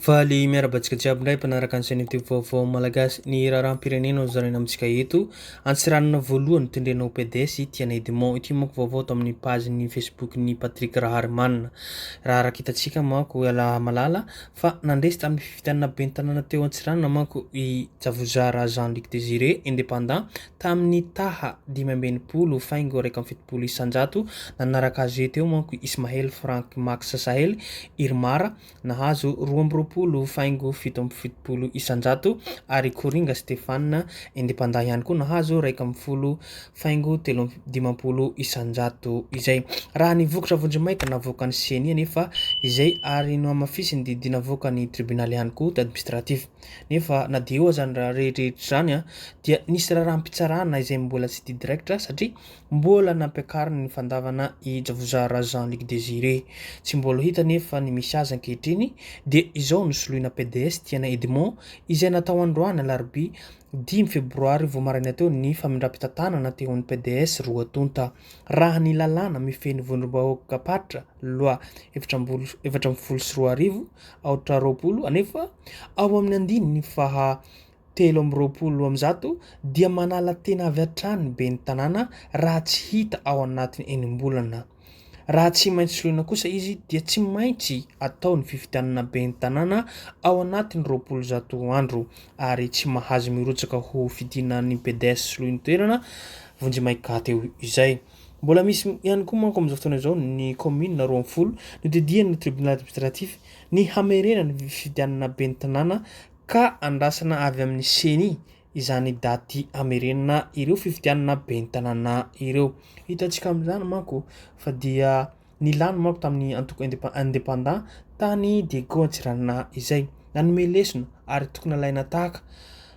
Faly miarahaba antsika jiaby indray mpanaraka ny chaîne YouTube Vaovao Malagasy. Ny raharaham-pirenena no zaraina amintsika eto. Antsiranana voalohany notendrena ho PDS i Tiana Edmond. Ity manko vaovao ato amin'ny page-n'ny Facebook-n'i Patrick Raharimanana. Raha araka hitantsika manko ialahy-malala fa nandresy tamin'ny fifidianana ben'ny tanàna teo Antsiranana manko i Djavojara Jean Luc Désiré, indépendant, tamin'ny taha 65 faingo 71 isanjato. Nanaraka azy teo manko i Ismaël Franck Max Sahel, Irmar, nahazo 22 faingo 77 isanjato ary Koringa Stéphane, indépendant ihany koa, nahazo 11 faingo 53 isanjato izay. Raha ny vokatra vonjimaika navoakan'ny Ceni anefa izay ary nohamafisin'ny didy navoakan'ny tribonaly ihany koa administratif. Nefa na dia eo aza ny raha rehetra izany dia nisy raharaham-pitsarana izay mbola tsy didy raikitra satria Mbola nampiakariny ny fandavana i Djavojara Jean Luc Désiré. Tsy mbola hita anefa ny misy azy ankehitriny dia izao nosoloina pds Tiana Edmond izay natao androany alarobia dimy febroary vao maraina teo ny famindram-pitantanana teo amin'ny pds roa tonta. Raha ny lalàna mifehy ny vondrom-bahoakam-paritra, loi 2014 aotra 20, anefa ao amin'ny andininy faha 123 dia manala tena avy hatrany ny ben'ny tanàna raha tsy hita ao anatin'ny enim-bolana. Raha tsy maintsy soloina kosa izy dia tsy maintsy atao ny fifidianana ben'ny tanàna ao anatin'ny 120 andro ary tsy mahazo mirotsaka ho fidiana ny pds soloiny toerana vonjimaika teo izay. Mbola misy ihany koa manko amin'izao fotoana izao ny kaominina 12 nodidian'ny tribunal administratif ny hamerenana ny fifidianana ben'ny tanàna ka andrasana avy amin'ny Ceni izany daty hamerenana ireo fifidianana ben'ny tanàna ireo. Hitantsika amin'izany manko fa dia nilany manko tamin'ny antoko indépendant tany Diego Antsiranana izay. Nanome lesona ary tokony alaina tahaka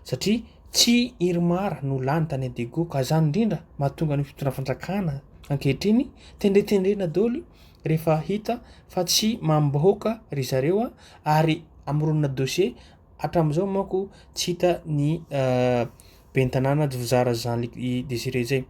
satria tsy Irmar no lany tany Diego ka izany indrindra mahatonga ny fitondran'ny fanjakana ankehitriny tendretendrena daholo rehefa hita fa tsy mamim-bahoaka ry zareo ary amoronana dossier, hatramin'izao manko tsy hita ny ben'ny tanàna Djovozara Jean Luc Désiré izay.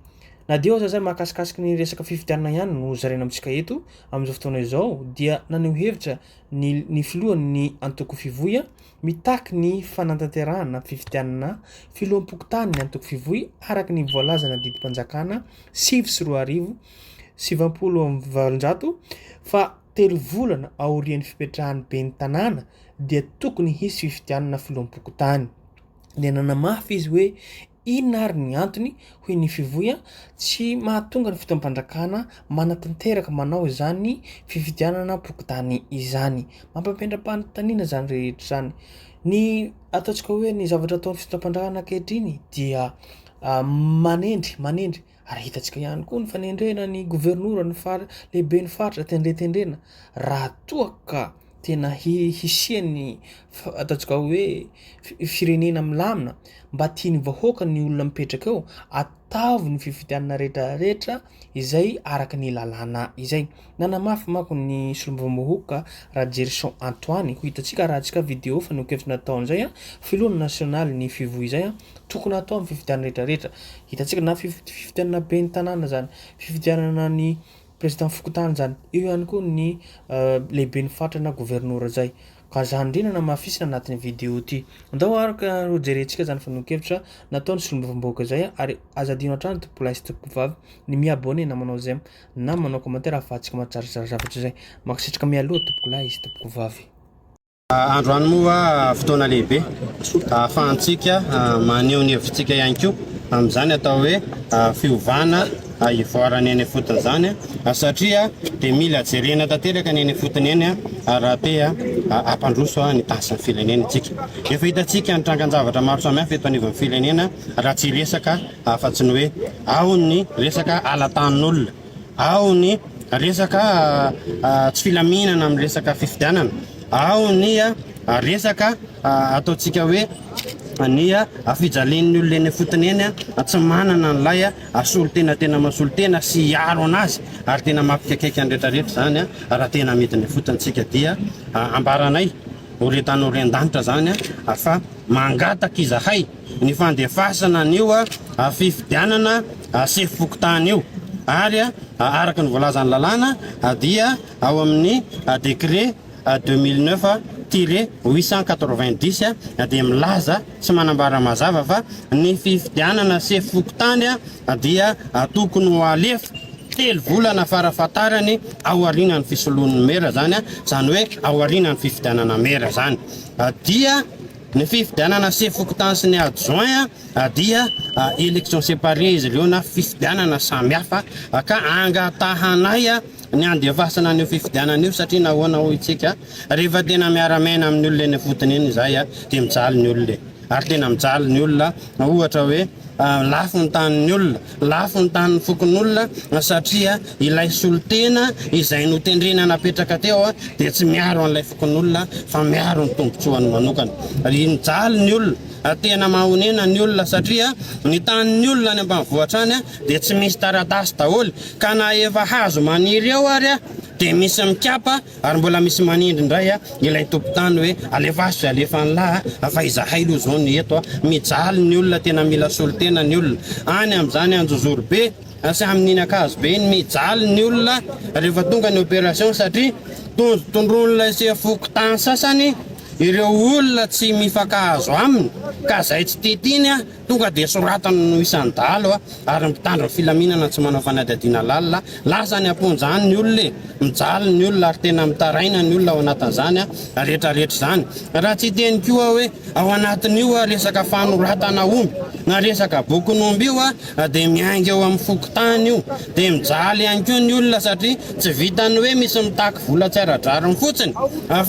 Na dia eo aza izay mahakasikasiky ny resaka fifidianana ihany no zaraina amintsika eto amin'izao fotoana izao dia naneho hevitra ny ny filohan'ny antoko Fivoy mitaky ny fanatanterahana fifidianana filoham-pokontany ny antoko Fivoy araka ny voalazana didim-panjakana 2009 890 fa Telo volana aorian'ny fipetrahan'ny ben'ny tanàna dia tokony hisy fifidianana filoham-pokontany. Dia nanamafy izy hoe inona ary ny antony, hoy ny Fivoy, tsy mahatonga ny fitondram-panjakana manatanteraka manao izany fifidianana pokontany izany. Mampampendram-panontaniana izany rehetra izany. Ny ataontsika hoe ny zavatra ataon'ny fitondram-panjakana ankehitriny dia manendry, manendry Ary hitantsika ihany koa ny fanendrena ny governora, ny far- lehiben'ny faritra tendretendrena raha toa ka tena hi- hisian'ny fa- ataontsika hoe fi- firenena milamina, mba tian'ny vahoaka ny olona mipetraka eo, ataovy ny fifidianana rehetrarehetra izay araka ny lalàna izay. Nanamafy manko ny solombavambahoaka Rajerison Antoine, ho hitantsika arahantsika video fanehoan-kevitra nataony izay, filoha nasionalin'ny Fivoy izay, tokony hatao amin'ny fifidianana rehetrarehetra. Hitantsika na fifidianana ben'ny tanàna izany, fifidianana ny président fokontany izany, eo ihany koa ny lehiben'ny faritra na governora izay. Ka izany indrindra no hamafisina anatin'ny video ity. Andao araka ho jerentsika izany fanehoan-kevitra nataon'ny solombavambahoaka izay ary aza adino hatrany tompokolahy sy tompokovavy ny mi-abonner na manao j'aime na manao commentaire ahafahantsika mahatsaratsara zavatra izay. Mankasitraka mialoha tompokolahy sy tompokovavy. Androany moa fotoana lehibe ahafahantsika maneho ny hevitsika ihany koa amin'izany atao hoe fiovana hivoarana eny ifotony izany satria dia mila jerena tanteraka ny eny ifotony eny raha te hampandroso ny tany sy ny firenena isika. Efa hitantsika ny trangan-javatra maro samihafa eto anivon'ny firenena raha tsy hiresaka afa-tsy ny hoe ao ny resaka ala-tanin'olona, ao ny resaka tsy filaminana amin'ny resaka fifidianana, ao ny resaka ataontsika hoe ny fijalian'ny olona eny ifotony eny tsy manana an'ilay solontena tena mahasolo tena sy hiaro an'azy ary tena mampikaikaika ny rehetrarehetra izany raha tena midina ifotony isika dia ambaranay ho re tany ho ren-danitra izany fa mangataka izahay ny fandefasana an'io fifidianana sefo fokontany io ary araka ny voalazan'ny lalàna dia ao amin'ny décret 2009. tiret 890 dia milaza sy manambara mazava fa ny fifidianana sefo fokontany dia tokony ho alefa telo volana farafahatarany aorianan'ny fisoloan'ny mera izany, izany hoe aorianan'ny fifidianana mera izany dia ny fifidianana sefo fokontany sy ny adjoint dia élection séparée izy ireo na fifidianana samihafa ka angatahanay ny handefasana an'io fifidianana io satria nahoana hoy isika rehefa tena miara-miaina amin'ny olona eny ifotony eny izahay dia mijaly ny olona e! ary tena mijaly ny olona ohatra hoe lafo ny tanin'ny olona, lafo ny tanin'ny fokonolona satria ilay solontena izay notendrena napetraka teo dia tsy miaro an'ilay fokonolona fa miaro ny tombotsoany manokana. Mijaly ny olona, tena mahonena ny olona satria ny tanin'ny olona any ambanivohitra any dia tsy misy taratasy daholo ka na efa hazo maniry eo ary dia misy mikapa ary mbola misy manindry indray ilay tompon-tany hoe alefaso izay alefan'lah fa izahay aloha izao no eto, mijaly ny olona tena mila solontena ny olona any amin'izany Anjozorobe sy amin'iny Ankazobe iny mijaly ny olona rehefa tonga ny opération satria tondrotondroin'ilay sefo fokontany sasany ireo olona tsy mifankahazo aminy ka izay tsy tiatiany Tonga dia soratany no isan'ny dahalo a, ary ny mpitandro ny filaminana tsy manao fanadihadiana lalina, lasa any am-ponja any ny olona e, mijaly ny olona ary tena mitaraina ny olona ao anatin'izany rehetra rehetra izany. Raha tsy hiteny koa aho hoe ao anatin'io resaka fanoratana omby na resaka bokin'omby io dia miainga eo amin'ny fokontany io, dia mijaly ihany koa ny olona satria tsy vitan'ny hoe misy mitaky vola tsy ara-drariny fotsiny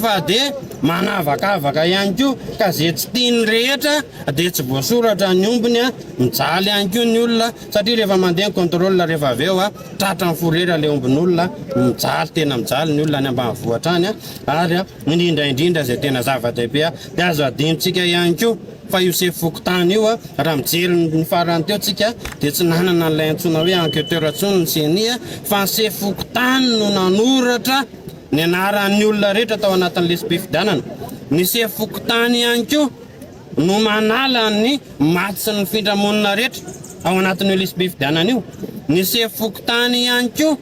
fa dia manavakavaka ihany koa ka izay tsy tiany rehetra dia tsy voasoratra ny ombiny a, mijaly ihany koa ny olona satria rehefa mandeha ny contrôle rehefa avy eo a, tratra ny fourrière ilay ombin'olona, mijaly tena mijaly ny olona any ambanivohitra any ary indrindra indrindra izay tena zava-dehibe dia azo adinontsika ihany koa fa io sefo fokontany io raha mijery ny farany teo tsika dia tsy nanana an'ilay antsoina hoe enquêteur intsony ny ceni fa ny sefo fokontany no nanoratra ny anaran'ny olona rehetra tao anatin'ny lisi-pifidianana, ny sefo fokontany ihany koa no manala ny maty sy ny mifindra monina rehetra ao anatin'io lisi-pifidianana io. Ny sefo fokontany ihany koa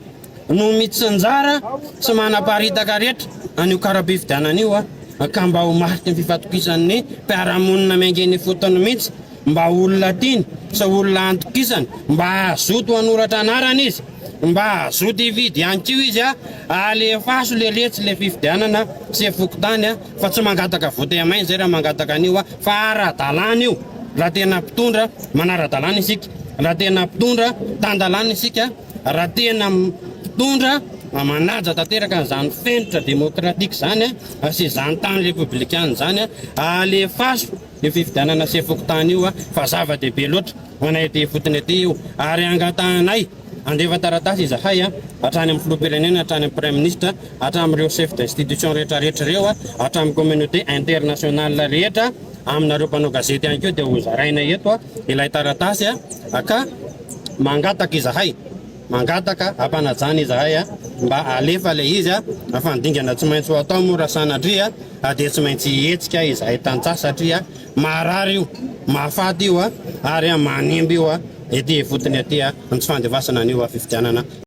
no mitsinjara sy manaparitaka rehetra an'io kara-pifidianana io ka mba ho mariky ny fifatokisan'ny mpiara-monina miainga eny ifotony mihitsy mba olona tiany sy olona antokisany mba hazoto hanoratra anarana izy. Mba hazoto hividy ihany koa izy a! Alefaso le letsy le fifidianana chef fokontany a! Fa tsy mangataka vote à main zay raha mangataka an'io a! Fa ara-dalàna io! Raha tena mpitondra manara-dalàna isika, raha tena mpitondra tan-dalàna isika, raha tena mpitondra manaja tanteraka an'izany fenitra demokratika izany a! Sy izany tany repoblikana izany a! Alefaso io fifidianana chef fokontany io a! Fa zava-dehibe loatra. Ho anay aty ifotony aty io ary angatahanay handefa taratasy izahay hatrany amin'ny filoham-pirenena, hatrany amin'ny praiminisitra, hatramin'ireo chef d'institution rehetra rehetra ireo, hatramin'ny communauté internationale rehetra, aminareo mpanao gazety ihany koa dia ho zaraina eto ilay taratasy ka mangataka izahay, mangataka ampanajana izahay mba alefa ilay izy fa ny dingana tsy maintsy ho atao moa raha sanatria dia tsy maintsy hihetsika izahay tantsaha satria Maharary io, mahafaty io ary manimba io ety ifotony aty ny tsy fandefasana an'io fifidianana.